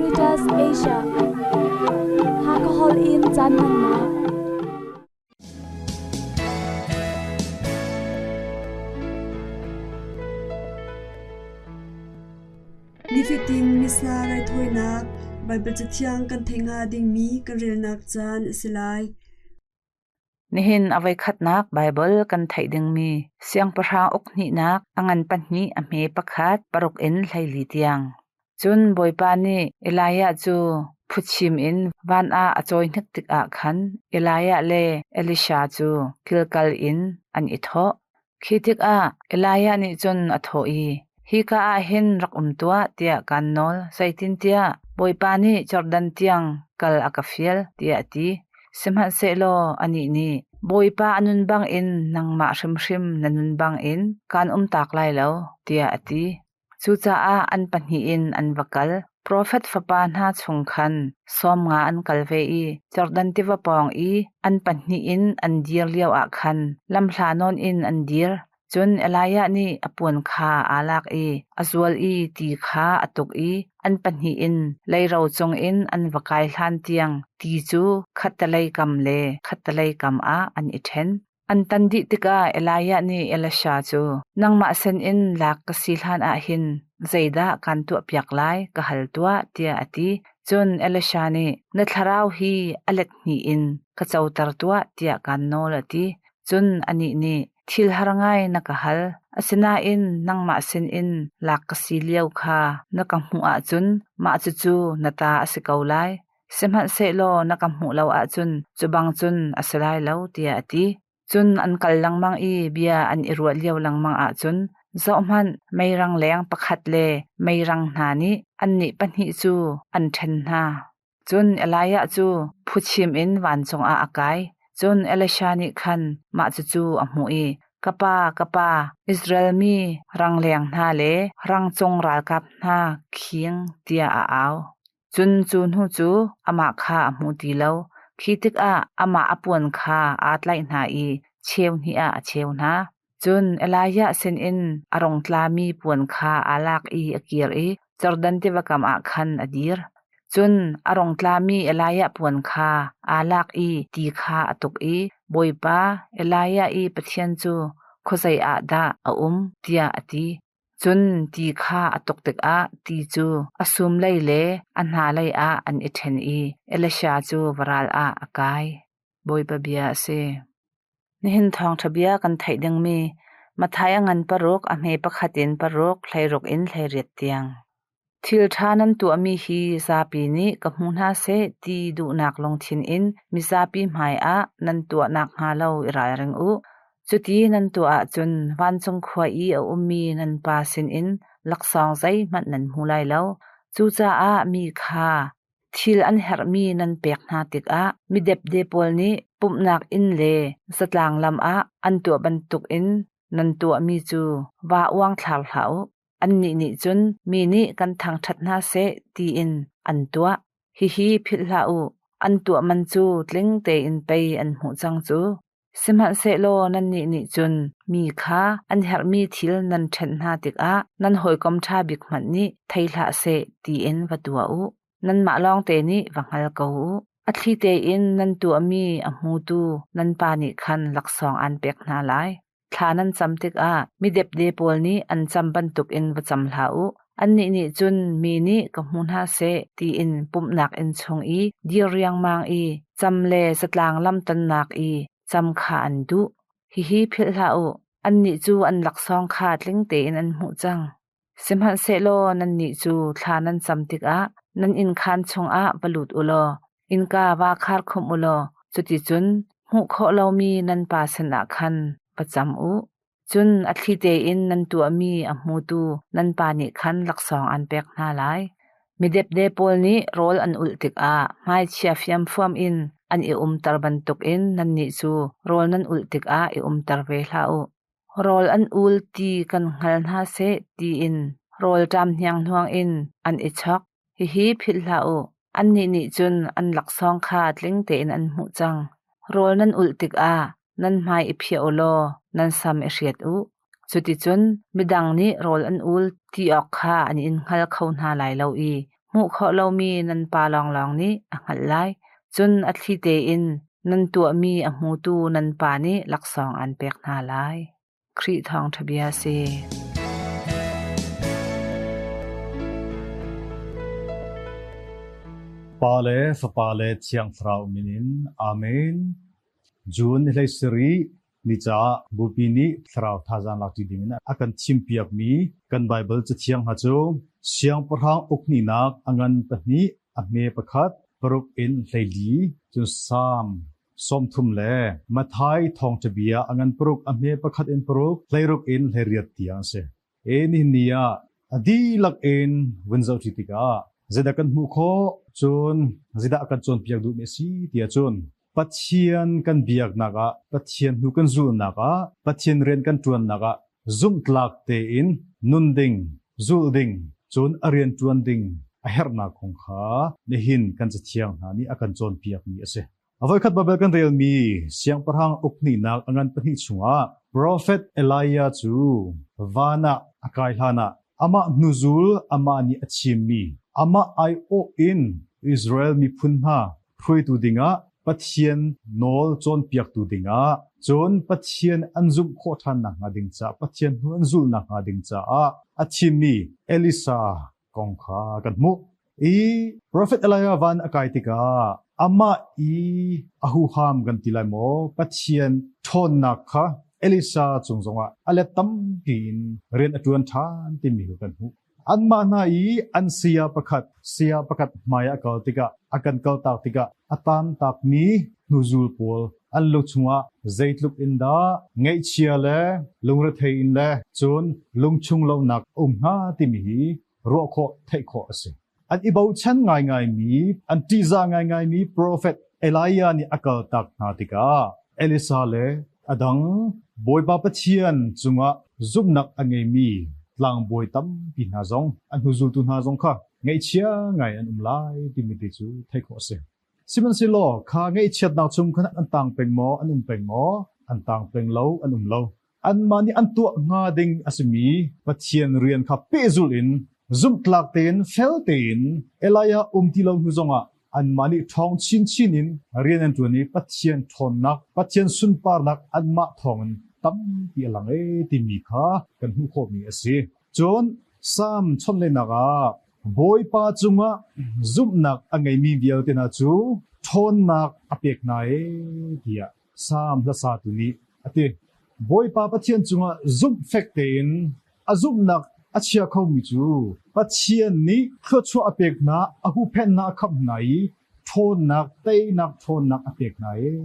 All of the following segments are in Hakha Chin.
Caritas Asia. Hakahol in caan hmannak. Nifatin Missa raithawinak Baibal Cathiang kan theih hnga dingmi kan relnak caan a si lai. Nihin a voikhatnak Baibal kan theih dingmi Siangpahrang uk hnihnak a ngan pahnih a hme pakhat paruk in 14 tiang. Cun Bawipa nih Elijah cu phuchim in van ah a cawi hnik tikah khan Elijah le Elisha cu Gilgal in an i thawh. Khi tikah Elijah nih cun a thawh i, Hika ah hin rak um tuah, tiah kaan nawl, zeitintiah Bawipa nih Jordan tiang kal a ka fial, tiah a ti. Sihmanhsehlaw anih nih, Bawipa a nun bangin nangmah hrimhrim na nun bangin kaan umtak lai lo, tiah a ti. Cucaah an pahnih in an va kal. Profet fapa hna chung khan 50 an kal ve i Jordan tiva pawng i an pahnih in an dir lioah khan lamhla nawn in an dir. Cun Elijah nih a puan kha aa lak i a zual i ti kha a tuk i an pahnih in leiro cungin an va kai hlan tiang ti cu khattelei kam le khattelei kam ah an i ṭhen. An tan dih tikah Elijah nih Elisha cu, Nangmah sinin lak ka si hlanah hin zeidah kaan tuahpiak lai ka hal tuah, tiah a ti. Cun Elisha nih, Na thlarau hi a let hnih in ka coter tuah, tiah kaan nawl, a ti. Cun anih nih, Thil har ngai na ka hal, asinain nangmah sinin lak ka si lio kha na ka hmuh ahcun mah cucu na ta a si ko lai. Sihmanhsehlaw na ka hmuh lo ahcun cu bang cun a si lai lo, tiah a ti. Cun an kal lengmang i bia an i ruah lio lengmang ahcun, zohhmanh, meirang leng pakhat le meirang hna nih annih pahnih cu an ṭhen hna. Cun Elijah cu phuchim in vancung ah a kai. Cun Elisha nih khan mah cucu a hmuh i, Ka pa, ka pa, Israel mi rangleng hna le rangcung ralkap hna khing, tiah a au. Cun cu hnu cu amah kha a hmu ti lo. Khi tikah amah a puan kha aa tlaih hna i cheu hnih ah a cheu hna. Cun Elijah sinin a rung tlami puan kha aa lak i a kir i Jordan tiva kam ah khan a dir. Cun a rung tlami Elijah puan kha aa lak i ti kha a tuk i, Bawipa, Elijah i Pathian cu khuazei ah dah a um? tiah a ti. Cun ti kha a tuk tikah ti cu a sumlei le a hnalei ah an i ṭhen i Elisha cu varal ah a kai. Bawipa bia a si. Nihin thawngṭha bia kan theih dingmi Matthai a ngan paruk, a hme pakhat in paruk, 16 in 18 tiang. Thil ṭha nan tuahmi hi zapi nih ka hmu hna seh ti duhnak lungthin in mizapi hmaiah nan tuah nakhnga lo i ralring u. Cuti nan tuah ahcun vancung khua i a ummi nan Pa sinin laksawng zeihmanh nan hmu lai lo. Cucaah mi kha thil an herhmi nan pek hna tikah mi depde pawl nih pumhnak inn le zatlang lam ah an tuah bantukin nan tuahmi cu vaa uangthlar hlah u. Annih nih cun mi nih kan thangṭhat hna seh tiin an tuah. Hihi philh hlah u, an tuah man cu tling tein pei an hmuh cang cu. Sihmanhsehlaw nannih nih cun mi kha an herhmi thil nan ṭhenh hna tikah nan hawikom ṭha bik hmanh nih thei hlah seh tiin va tuah u. Nanmah lawngte nih va hngal ko u. A thli tein nan tuahmi a hmutu nan Pa nih khan laksawng aan pek hna lai. Thla nan cam tikah mi depde pawl nih an cam bantukin va cam hlah u. Annih nih cun mi nih ka hmu hna seh tiin pumhnak inn chung i dir riangmang i cam le zatlang lamtonnak i cam kha an duh. Hihi philh hlah u, annih cu an laksawng kha tling tein an hmuh cang. Sihmanhsehlaw nannih cu thla nan cam tikah nan innkhaan chungah va lut u law innka vaa khar khumh u law cuticun hmuh khawh lomi nan Pa sinah khan va cam u. Cun a thli tein nan tuahmi a hmutu nan Pa nih khan laksawng aan pek hna lai. Mi depde pawl nih rawl an ulh tikah hmaichia fiamfuam in an i umter bantukin nannih cu rawl nan ulh tikah i umter ve hlah u. Rawl an ul ti kan hngal hna seh tiin rawlṭam hnianghnuang in an i chok. Hihi philh hlah u, annih nih cun an laksawng kha tling tein an hmuh cang. Rawl nan ulh tikah nan hmai i phiah u law nan sam i hriat u. Cuticun midang nih rawl an ul ti awk kha an in hngal kho hna lai lo i Hmuh khawh lomi nan Pa lawnglawng nih a hngalh lai. Cun a thli tein nan tuahmi a hmutu nan Pa nih laksawng aan pek hna lai. Khrih thawngṭha bia a si. Pa le Fapa le Thiang Thlarau min in Amen. June ni hlei sarih ni caah Bupi nih thlarau thazaang lak ṭi dingin a kan thimpiakmi kan Baibal cathiang hna cu Siangpahrang ukhnihnak a ngan pahnih a hme pakhat paruk in 14 cun Salm 30 le Matthai thawngṭha bia a ngan paruk a hme pakhat in paruk 16 in 18 tiang a si. E nihin ni ah a dihlak in vun zohṭi tikah zeidah kan hmuh khawh cun zeidah a kan cawnpiak duhmi a si tiah cun Pathian kan biaknak ah Pathian hnu kan zulhnak ah Pathian rian kan ṭuannak ah zumhtlak tein nun ding zulh ding cun a rian ṭuan ding a herhnak kong kha nihin kan cathiang hna nih a kan cawnpiakmi a si. A voikhat Baibal kan relmi Siangpahrang ukhnihnak a ngan pahnih chungah profet Elijah cu van ah a kai hlanah amah hnuzul amah nih a chimmi amah aiawh in Israel miphun hna hruaitu dingah Pathian nawl cawnpiaktu dingah cun Pathian an zumh khawh ṭhan nakhnga ding caah Pathian hnu an zulh nakhnga ding caah a thimmi Elisa kong kha kan hmuh. I Profet Elijah van a kai tikah amah i a huham kan ti lai maw Pathian ṭhawnnak kha Elisa cung zongah a let tampi in rian a ṭuan ṭhan timi kha kan hmuh. Anmah hna i an saya pakhat saya pakhat hmai a kal tikah a kan kaltak tikah a taantakmi hnuzul pawl an lu chungah zeitluk in dah ngaihchia le lungrethei in le cun lungchung lonak a um hnga timi hi ruah khawh theih khawh a si. An i bochan ngaingaimi, an ṭihzah ngaingaimi profet Elijah nih a kaltak hna tikah Elisa le a dang Bawipa Pathian cungah zumhnak a ngeimi tlangbawi tampi hna zong an hnuzultu hna zong kha ngaihchia ngai an um lai timi te cu theih khawh a si. Sihmanhsehlaw kha ngaihchiatnak chung khan an tang peng maw, an um peng maw? An tang peng lo, an um lo. Anmah nih an tuah hnga ding a simi Pathian rian kha pehzulh in zumhtlak tein fel tein Elijah um ti lo hnu zongah anmah nih ṭhawng chinchin in rian an ṭuan i Pathian ṭhawnnak, Pathian sunparnak anmah thawngin tampi a lang ee timi kha kan hmuh khawhmi a si. Cun Salm chonhlehnak ah Bawipa cungah zumhnak a ngeimi vialte hna cu ṭhawnnak a pek hna ee tiah Salm hlasatu nih a ti. Bawipa Pathian cungah zumhfek tein a zumhnak a chia khomi cu Pathian nih thluachuah a pek hna, a huhphenh hna, a khamh hna i ṭhawnnak, teinak ṭhawnnak a pek hna ee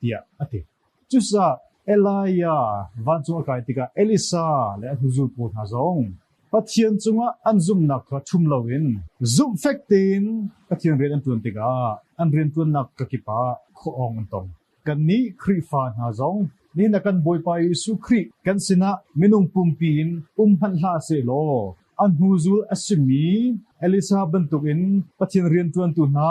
tiah a ti. Cucaah Elijah vancung a kai tikah Elisa le a hnuzul pawl hna zong Pathian cungah an zumhnak kha ṭhum loin zumhfek tein Pathian rian an ṭuan tikah an rianṭuannak kakip ah khuaawng an tong. Kannih Khrihfa hna zong nihin ah kan Bawipa Jesuh Khrih kan sinah minung pumpi in um hmanh hlah sehlaw a hnuzul a simi Elisa bantukin Pathian rianṭuantu hna,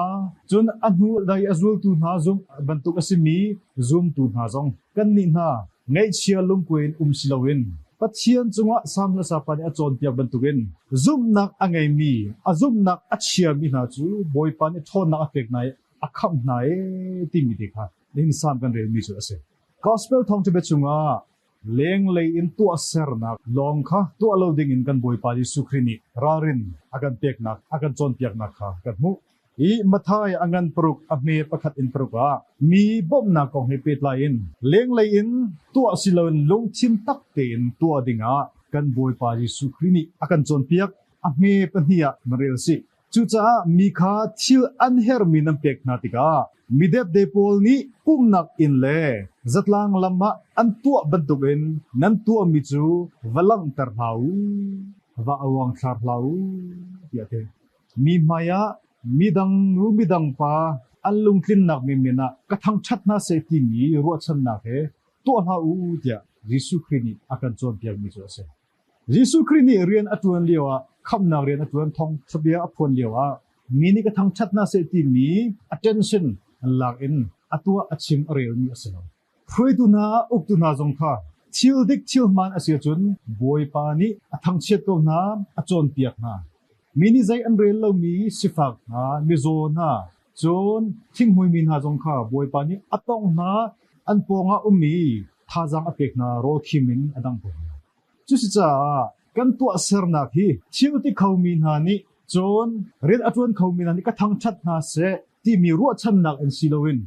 cun a hnulei a zultu hna zung bantuk a simi zumtu hna zong kannih hna ngaihchia lungkuai in um si loin Pathian cungah Salm hlasapa nih a cawnpiak bantukin zumhnak a ngeimi, a zumhnak a chiami hna cu Bawipa nih ṭhawnnak a pek hna i a khamh hna ee timi te kha nihin Salm kan relmi cu a si. Gospel thawngṭha chungah lenglei in tuahsernak lawng kha tuah lo dingin kan Bawipa Jesuh Khrih nih ralrin a kan peknak, a kan cawnpiaknak kha kan hmuh. I Matthai a ngan paruk a hme pakhat in paruk ah mi bawmhnak kong he pehtlai in lenglei in tuah si loin lungthin tak tein tuah dingah kan Bawipa Jesuh Khrih nih a kan cawnpiak. A hme pahnih ah na rel sih. Cucaah mi kha thil an herhmi nan pek hna tikah midepde pawl nih pumhnak inn le zatlang lam ah an tuah bantukin nan tuahmi cu va langhter hlah u, va uangthlar hlah u, tiah a ti. Mi hmaiah midang nu midang pa an lungtlinnak menmen ah ka thangṭhat hna seh timi ruahchannak he tuah hlah u tiah Jesuh Khrih nih a kan cawnpiakmi cu a si. Jesuh Khrih nih rian a ṭuan lioah khamhnak rian a ṭuan thawngṭhabia a phuan lioah mi nih ka thangṭhat hna seh timi attention an lak in a tuah a chim a relmi a si lo. Hruaitu hna uktu hna zong kha thil dik thil hmaan a si ahcun Bawipa nih a thangchiat ko hna, a cawnpiak hna. Mi nih zei an rel lomi sifak hna, mizaw hna, cun thinghmuimi hna zong kha Bawipa nih a tawngh hna, an pawngah ummi thazaang a pek hna, rawl khim in a dangh ko hna. Cusicaah kan tuahsernak hi thil ti khomi hna nih cun rian a ṭuan khomi hna nih ka thangṭhat hna seh timi ruahchannak in si loin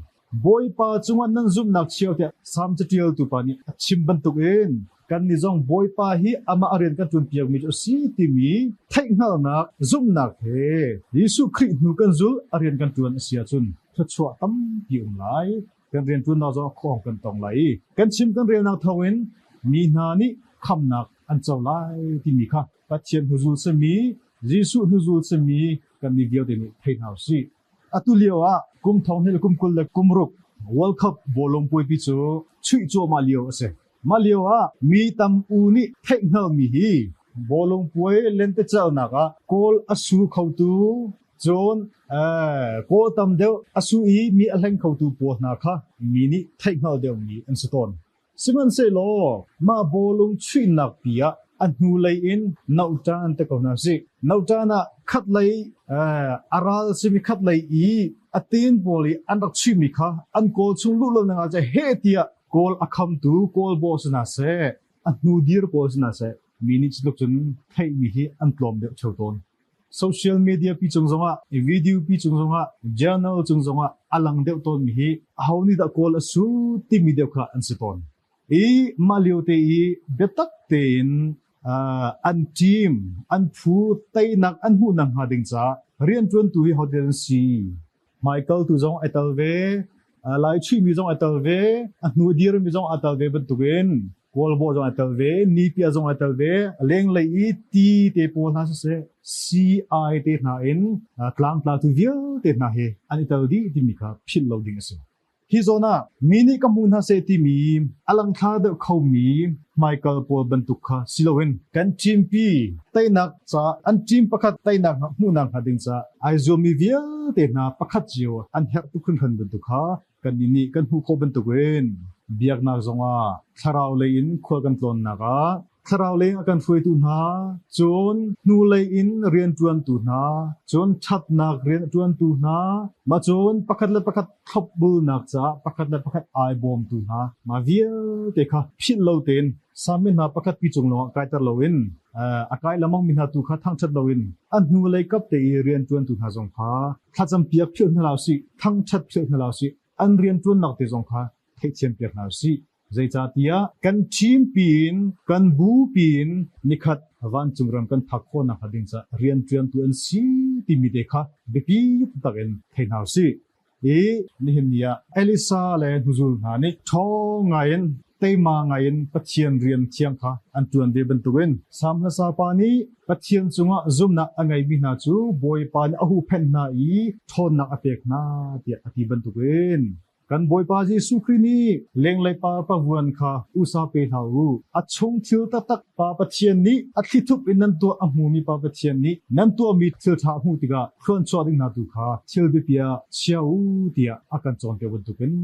Bawipa cungah nan zumhnak chia tiah Salm caṭialtu pa nih a chim bantukin kannih zong Bawipa hi amah a rian kan ṭuanpiakmi cu a si timi theihhngalhnak zumhnak he Jesuh Khrih hnu kan zulh a rian kan ṭuan a si ahcun thluachuah tampi um lai. Kan rianṭuannak zong a khawng kan tong lai i kan chim kan relnak thawngin mi hna nih khamnak an co lai timi kha Pathian hnuzul simi Jesuh hnuzul simi kannih vialte nih thei hna usih. Atu lio ah kum thong hnih le kum 20 le kum ruk World Cup bawlung puaipi cu chuih cuahmah lio a si. Mah lio ah mi tam u nih theihhngalmi hi bawlung puai lentecelhnak ah goal a su khotu cun goal tam deuh a su i mi a hleng khotu pawl hna kha mi nih theihhngalh deuhmi an si tawn. Sihmanhsehlaw mah bawlung chuihnak pi ah a hnulei in noṭan te ko hna sih. Noṭan ah khatlei a ral simi khatlei i a tin pawl i an rak chuihmi kha an kawl chung luh lo nak ah heh tiah kawl a khamtu kawl baw si hna seh, a hnu dir pawl si hna seh, mi nih cu tluk cun theihmi hi an tlawm deuh ṭheo tawn. Social media pi cung zongah, video pi cung zongah, journal cung zongah a lang deuh tawnmi hi aho nih dah kawl a su timi deuh kha an si tawn. I mah lio te i biatak tein an team, an phu teinak an hmuhnak hnga ding caah rianṭuantu hi hote an si. Hmaikal tu zong ai tel ve, lai chuihmi zong ai tel ve, a hnu dirmi zong aa tel ve bantukin Kawlbawh zong ai tel ve, nipia zong ai tel ve, a lenglei i ti te pawl hna siseh, CI te hna in tlangtlatu vialte hna hi an i tel dih timi kha philh lo ding a si. Hi zawn ah mi nih ka hmu hna seh timi a langthla deuh khomi hmaikal pawl bantuk kha si loin kan teampi teinak ca an team pakhat teinak hmuhnak hnga ding ca ai zuammi vialte hna pakhat cio an herh tuk hringhran bantuk kha kannih nih kan hmuh khawh bantukin biaknak zongah thlarau lei in khual kan tlawnnak ah thlarau lei a kan hruaitu hna cun hnulei in rianṭuantu hna cun ṭhatnak rianṭuantu hna mah cun pakhat le pakhat thlopbulnak caah pakhat le pakhat ai bawmtu hna mah vialte kha philh lo tein sami hna pakhat pi cung lawngah kaiter loin a kai lamang mi hna tu kha thangṭhat loin a hnulei kap te i rianṭuantu hna zong kha thlacam piak philh hna hlah usih, thangṭhat philh hna hlah usih, an rianṭuannak te zong kha theihthiam piak hna usih. Zeicahtiah kan team piin, kan bu piin nikhat vancung ram kan phak khawhnak hnga ding caah rianṭuantu an si timi te kha biapi taktak in thei hna usih. I nihin ni ah Elisa le hnuzul hna nih ṭhawng ngaiin teima ngaiin Pathian rian thiang kha an ṭuan ve bantukin Salm hlasa pa nih Pathian cungah zumhnak a ngeimi hna cu Bawipa nih a huhphenh hna i ṭhawnnak a pek hna tiah a ti bantukin kan Bawipa Jesuh Khrih nih lenglei pa pavuan kha usa pe hlah u. A chung thil taktak Pa Pathian nih a thlithup in nan tuah a hmumi Pa Pathian nih nan tuahmi thil ṭha a hmuh tikah thluanchuah ding hna tu kha thil biapi ah chia u tiah a kan cawnpiak bantukin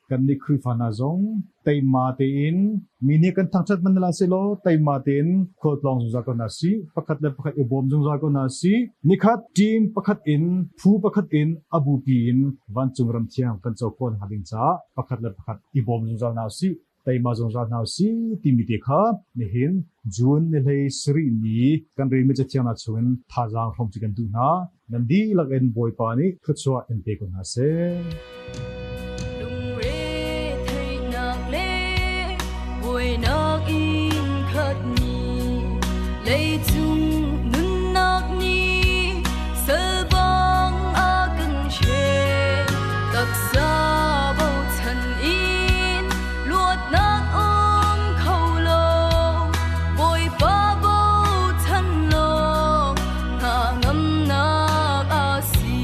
kannih Khrihfa hna zong teima tein mi nih kan thangṭhat hmanh hlah sehlaw teima tein khualtlawng zungzal ko hna sih, pakhat le pakhat i bawm zungzal ko hna sih. Nikhat team pakhat in phu pakhat in a bupi in vancung ram thiang kan co khawh hnga ding caah pakhat le pakhat i bawm zungzal hna usih. Teima zungzal hna usih timi te kha nihin June ni hlei sarih ni kan relmi cathiang hna chungin thazaang hrawm ci kan duh hna. Nan dihlak in Bawipa nih thluachuah in pe ko hna seh. Lungre theihnak le buainak in khatmi leicung nunnak nih salbang a kan hreh. Taksa bochan in luatnak um kho lo, Bawipa bochan law hnangamnak a si.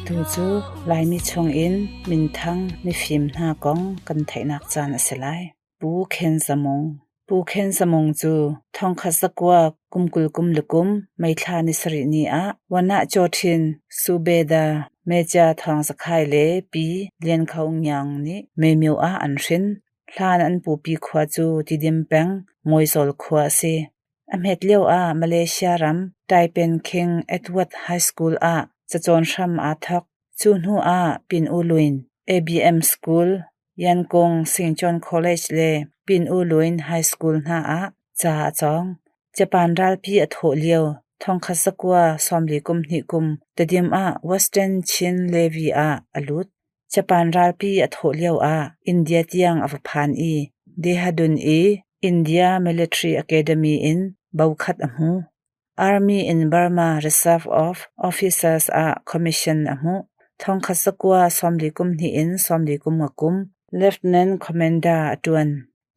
Atu cu Laimi chungin minthang mifim hna kong kan theihnak caan a si lai. Pu Khen Za Mung Pu Khen Za Mung cu thongkhat zakua kum 20 kum le kum May thla ni sarih ni ah Wanah Cawṭhin Subeda Meja Thawng Za Khai le Pi Lian Kho Ngiang nih Memyo ah an hrin. Hlan an pupi khua cu Tidim peng Ngawizawl khua a si. A hmet lioah Malaysia ram Taiping King Edward High School ah cacawn hram aa thawk. Cu hnu ah Pin U Lwin, ABM School, Yankung Singchon College le Pin U Lwin High School hna ah ca a cawng. Japan ralpi a thawh lio thongkhat zakua sawmli kum hnih kum Tedim ah Western Chin Levy ah a lut. Japan ralpi a thawh lioah India tiang a va phan i Dehradun i India Military Academy in bokhat a hmu. Army in Burma Reserve of Officers ah commission a hmuh. Thongkhat zakua sawmli kum hnih in sawmli kum nga kum Lieutenant Commander a ṭuan.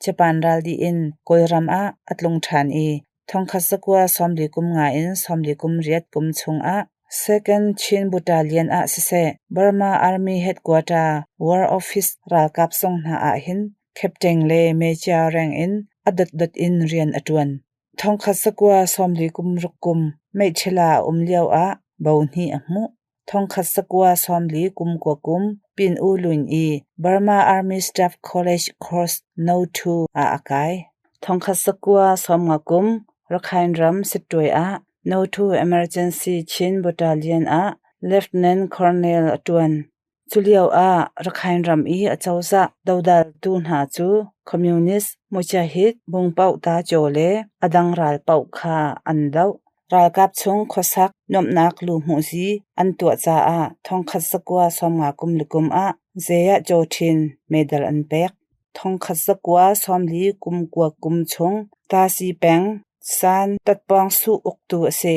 Japan ral dih in Kawlram ah a tlung ṭhan i thongkhat zakua sawmli kum nga in sawmli kum riat kum chungah Second Chin Battalion ah siseh, Burma Army Headquarter War Office ralkap zung hna ahhin Captain le Major reng in a dotdot in rian a ṭuan. Thongkhat zakua sawmli kum ruk kum Meiṭhila a um lioah bo hnih a hmuh. Thongkhat zakua sawmli kum kua kum Pin U Lwin i Burma Army Staff College Course No. 2 ah a kai. Thongkhat zakua sawmnga kum Rakhine ram Sittwe ah No. 2 Emergency Chin Battalion ah Lieutenant Colonel a ṭuan. Culio ah Rakhine ram i acozah dodaltu hna cu Communist Mujahid Bungpaoh Tajaw le a dang ral paoh kha an doh. Ralkap chung khuasak nuamhnak luhmuhzi an tuah caah thongkhat zakua sawmnga kum le kum ah Zeah Cawṭhin medal an pek. Thongkhat zakua sawmli kum kua kum chung Tasi peng San Tatpawngsuh uktu a si.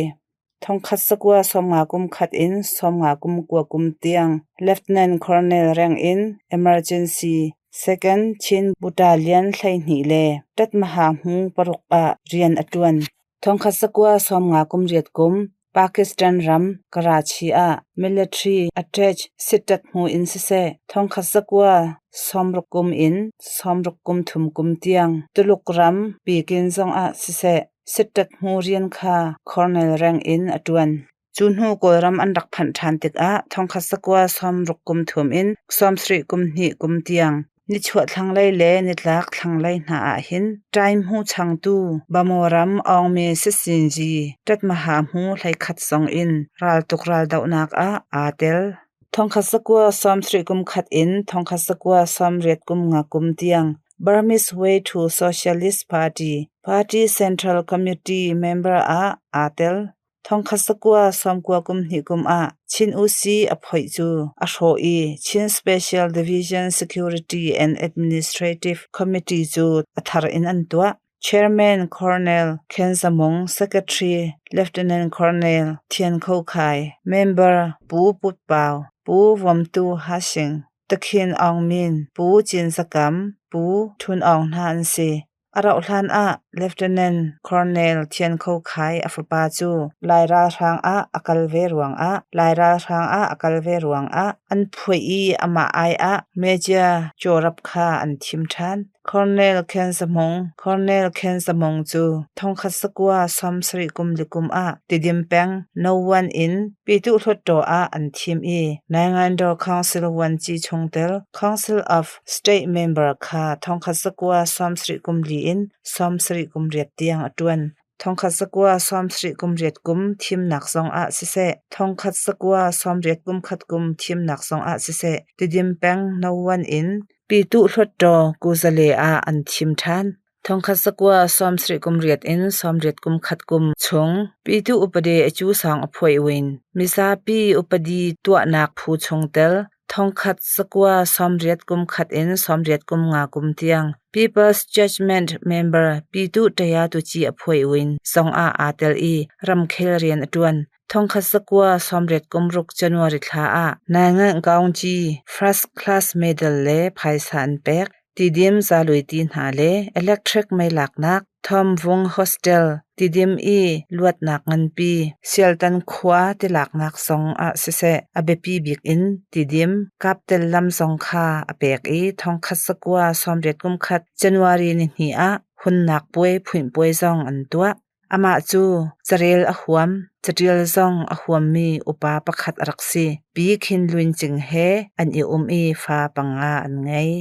Thongkhat zakua sawmnga kum khat in sawmnga kum kua kum tiang Lieutenant Colonel reng in Emergency Second Chin Battalion 12 le Tatmaha hmu paruk ah rian a ṭuan. Thongkhat zakua sawmnga kum riat kum Pakistan ram Karachi ah military attach sittat hmu in siseh, thongkhat zakua sawmruk kum in sawmruk kum thum kum tiang Tuluk ram Peking zongah siseh, sittat hmu rian kha colonel reng in a ṭuan. Cu hnu Kawlram an rak phanh ṭhan tikah thongkhat zakua sawmruk kum thum in sawmsarih kum hnih kum tiang nichuah thlanglei le nitlak thlanglei hna ahhin ṭaihmu changtu Bamoram Aungme Sisinzi ṭatmaha hmu hleikhat zong in raltuk raldohnak ah aa tel. Thongkhat zakua sawmsarih kum khat in thongkhat zakua sawmriat kum nga kum tiang Burmese Way to Socialist Party Party Central Committee member ah aa tel. Thongkhat zakua sawmkua kum hnih kum ah Chin Usi a phoih cu a hrawh i Chin Special Division Security and Administrative Committee cu a thar in an tuah. Chairman Colonel Khen Za Mung, Secretary Lieutenant Colonel Thian Kho Khai, Member Pu Put Pau, Pu Vom Tu Hashing, Takhin Aung Min, Pu Cin Za Kam, Pu Htun Aung hna an si. A rauhhlan ah Lieutenant Colonel Thian Kho Khai a fapa cu Lai ralhrang ah a kal ve ruangah Lai ralhrang ah a kal ve ruangah an phuaih i amah ai ah Major Cawrap kha an thim ṭhan. Colonel Khen Za Hmung Colonel Khen Za Hmung cu thongkhat zakua sawmsarih kum li kum ah Tidim peng No. 1 in Pyituh Hluttaw ah an thim i Naingandaw Council Vuanci chungtel Council of State member kha thongkhat zakua sawmsarih kum li in sawmsarih kum riat tiang a ṭuan. Thongkhat zakua sawmsarih kum riat kum thimnak zongah siseh, thongkhat zakua sawmriat kum khat kum thimnak zongah siseh, Tidim peng No. 1 in Pyituh Hluttaw Kuzale ah an thim ṭhan. Thongkhat zakua sawmsarih kum riat in sawmriat kum khat kum chung Pyituh upadi a cu sawng a phuaih win. Mizapi upadi tuahnak phu chungtel thongkhat zakua sawmriat kum khat in sawmriat kum nga kum tiang People's Judgment member Pyituh Taya Tuci a phuaih win zongah aa tel i ramkhel rian a ṭuan. Thongkhat zakua sawmriat kum ruk January thla ah Naingan Kaungci First Class Medal le phaisa an pek. Tidim zalui ti hna le electric mei laknak Thawmvung Hostel Tidim i luatnak nganpi Sialtan khua tilaknak zong ah siseh a biapi bik in Tidim Kaptel lam zong kha a pek i 1981 January nihnih ah hunnak puai phuinhpuai zong an tuah. Amah cu carel a huam, caṭial zong a huammi upa pakhat a rak si. Pi Khin Lwin Cing he an i um i fa panga an ngei.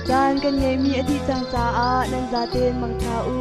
Caan kan ngeihmi a dih cang caah nan zaten mangṭha u.